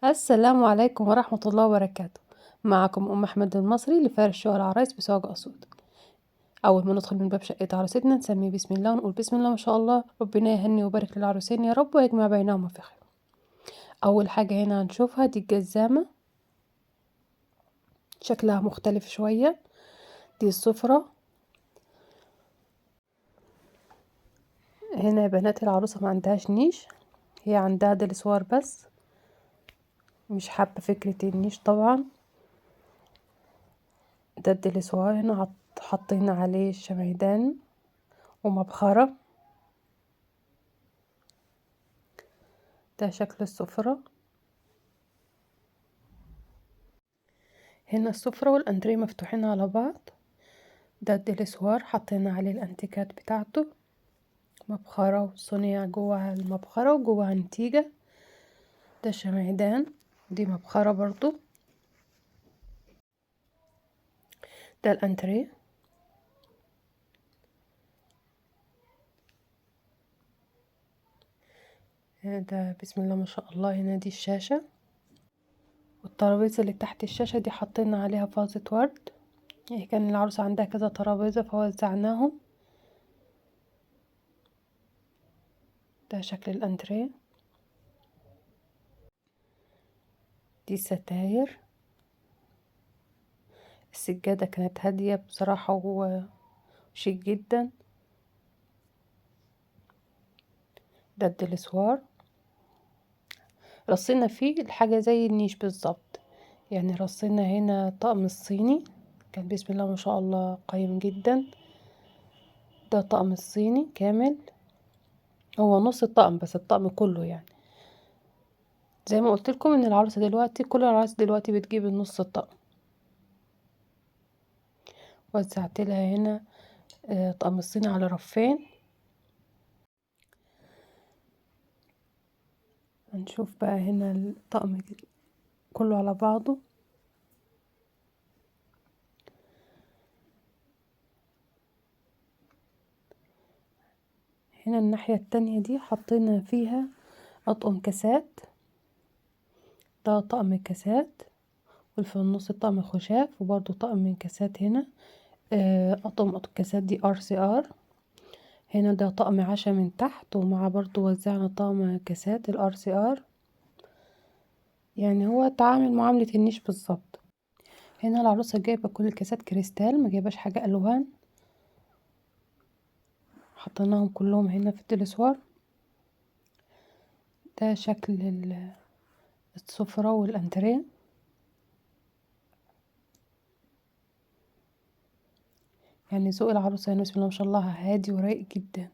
السلام عليكم ورحمة الله وبركاته. معكم أم أحمد المصري لفارش شقق العرايس بسواق أسيوط. أول ما ندخل من باب شقة عروستنا نسمي بسم الله ونقول بسم الله ما شاء الله، ربنا يهني ويبارك للعروسين يا رب ويجمع بينهما في خير. أول حاجة هنا هنشوفها دي الجزامة، شكلها مختلف شوية. دي السفرة. هنا يا بنات العروسة ما عندهاش نيش، هي عندها دلسوار بس، مش حابة فكرة النيش طبعا. ده الدلسوار هنا حاطين عليه الشمعدان ومبخرة. ده شكل السفرة. هنا السفرة والأنتريه مفتوحين على بعض. ده الدلسوار حطينا عليه الانتيكات بتاعته، مبخرة وصينية جواها المبخرة وجواها نتيجة. ده شمعدان، دي مبخرة برضو. ده الانتريه. ده بسم الله ما شاء الله. هنا دي الشاشة، والترابيزة اللي تحت الشاشة دي حطينا عليها فازة ورد. يعني كان العروسة عندها كذا ترابيزة فوزعناهم. ده شكل الانتريه. دي ستاير. السجادة كانت هادية بصراحة وشيك جدا. ده الدلسوار رصينا فيه الحاجة زي النيش بالظبط، يعني رصينا هنا طقم الصيني، كان بسم الله ما شاء الله قيم جدا. ده طقم الصيني كامل، هو نص الطقم بس الطقم كله، يعني زي ما قلت لكم ان العروسة دلوقتي كل العرايس دلوقتي بتجيب النص الطقم. وزعت لها هنا طقم الصيني على رفين. هنشوف بقى هنا الطقم كله على بعضه. هنا الناحية التانية دي حطينا فيها أطقم كاسات. ده طقم كاسات، وفي النص طقم خشاف، وبرضو طقم كاسات هنا. أطقم كاسات دي RCR. هنا ده طقم عشاء من تحت، ومع برضو وزعنا طقم كاسات الRCR. يعني هو تعامل معاملة النيش بالظبط. هنا العروسة جايبة كل الكاسات كريستال، ما جايباش حاجة ألوان، حطيناهم كلهم هنا في الدلسوار. ده شكل السفرة والأنتريه. يعني ذوق العروسة هنا بسم الله ما شاء الله هادي ورايق جدا.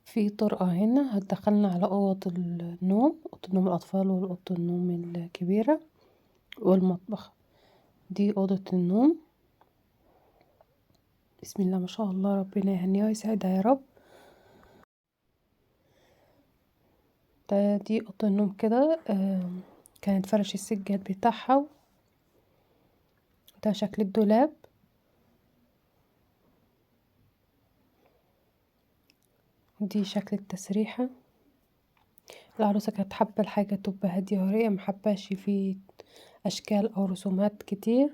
في طرقة هنا هتدخلنا على أوض النوم، أوضة نوم الأطفال وأوضة النوم الكبيرة والمطبخ. دي أوضة النوم بسم الله ما شاء الله، ربنا يهنيها ويسعدها يا رب. ده دي أوضة النوم كده، كانت فرش السجاد بتاعها. ده شكل الدولاب. دي شكل التسريحة. العروسة كانت حابة الحاجة تبقى هادية ورايقة، محباش فيه أشكال أو رسومات كتير.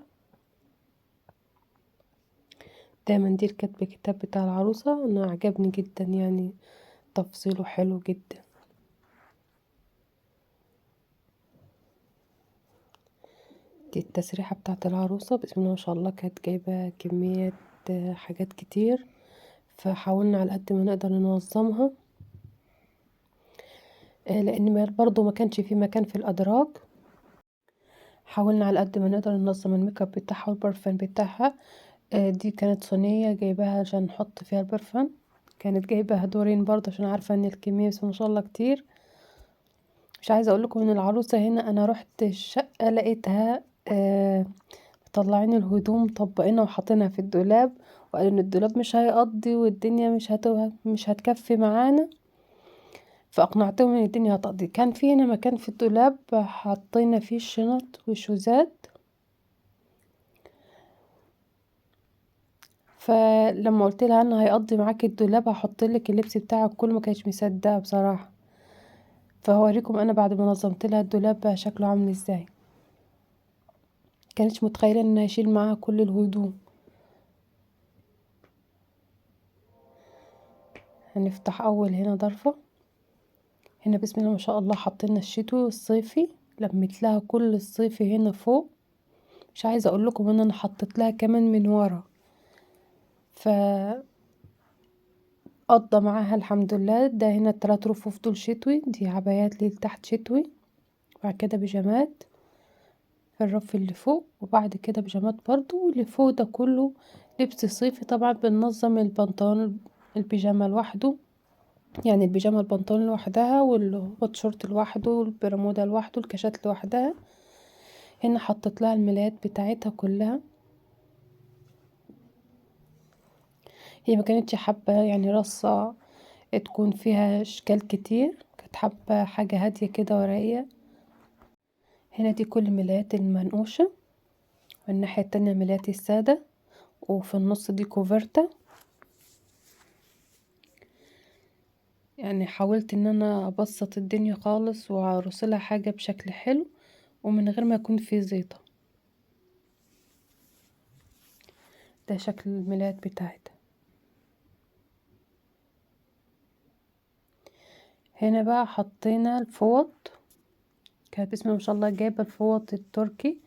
ده منديل كاتب الكتاب بتاع العروسة، أنا عجبني جدا، يعني تفصيله حلو جدا. دي التسريحة بتاعت العروسة بسم الله ما شاء الله، كانت جايبة كمية حاجات كتير، فحاولنا على قد ما نقدر ننظمها، لأن برضو ما كانش في مكان في الأدراج. حاولنا على قد ما نقدر ننظم الميك اب بتاعها والبرفان بتاعها. دي كانت صينية جايباها عشان نحط فيها البرفان، كانت جايباها دورين برضه عشان عارفة ان الكمية بس ما شاء الله كتير. مش عايزة اقول لكم ان العروسة هنا انا رحت الشقة لقيتها مطلعين الهدوم طبقينها وحاطينها في الدولاب، وقالوا ان الدولاب مش هيقضي والدنيا مش هتكفي معانا، فاقنعتهم ان الدنيا هتقضي. كان في هنا مكان في الدولاب حطينا فيه الشنط والشوزات، فلما قلت لها انا هيقضي معاكي الدولاب هحط لك اللبس بتاعك كله، ما كانتش مصدقه بصراحه. فهوريكم انا بعد ما نظمت لها الدولاب بقى شكله عامل ازاي. كانتش متخيله ان هشيل معاها كل الهدوم. هنفتح اول هنا ضرفه. هنا بسم الله ما شاء الله حطينا الشتوي والصيفي، لميت لها كل الصيفي هنا فوق. مش عايزه اقول لكم ان انا حطيت لها كمان من ورا، ف قضى معاها الحمد لله. ده هنا التلات رفوف دول شتوي، دي عبايات ليه تحت شتوي، وبعد كده بيجامات في الرف اللي فوق، وبعد كده بيجامات برضو. واللي فوق ده كله لبس صيفي. طبعا بننظم البنطلون البيجامة لوحده، يعني البيجامة البنطلون لوحدها، والهوت شورت لوحده، والبرمودا لوحده، الكاشات لوحدها. هنا حطيت لها الملايات بتاعتها كلها. هي ما كانتش حابة يعني رصة تكون فيها اشكال كتير، كانت حابة حاجة هادية كده ورقيقة. هنا دي كل الملايات المنقوشة، والناحية التانية ملايات السادة، وفي النص دي كوفرتا. يعني حاولت ان انا ابسط الدنيا خالص وارصلها حاجة بشكل حلو ومن غير ما يكون في زيطة. ده شكل الملايات بتاعتها. هنا بقى حطينا الفوط. كانت بسم الله ما شاء الله جايبه الفوط التركي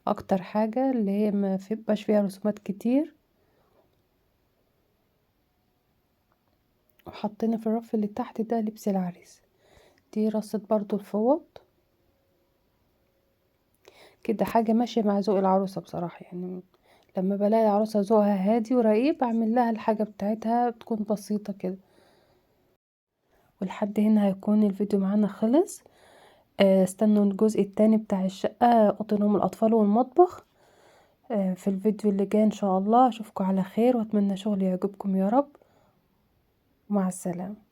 اكتر حاجه، اللي هي ما بيبقاش فيها رسومات كتير. وحطينا في الرف اللي تحت ده لبس العريس. دي رصة برضو الفوط كده، حاجة ماشية مع ذوق العروسة بصراحة. يعني لما بلاقي العروسة ذوقها هادي ورقيق بعمل لها الحاجة بتاعتها بتكون بسيطة كده. ولحد هنا هيكون الفيديو معانا خلص. استنوا الجزء التاني بتاع الشقة، أوضة نوم الأطفال والمطبخ، في الفيديو اللي جاي إن شاء الله. أشوفكم على خير، وأتمنى شغلي يعجبكم يا رب. مع السلامة.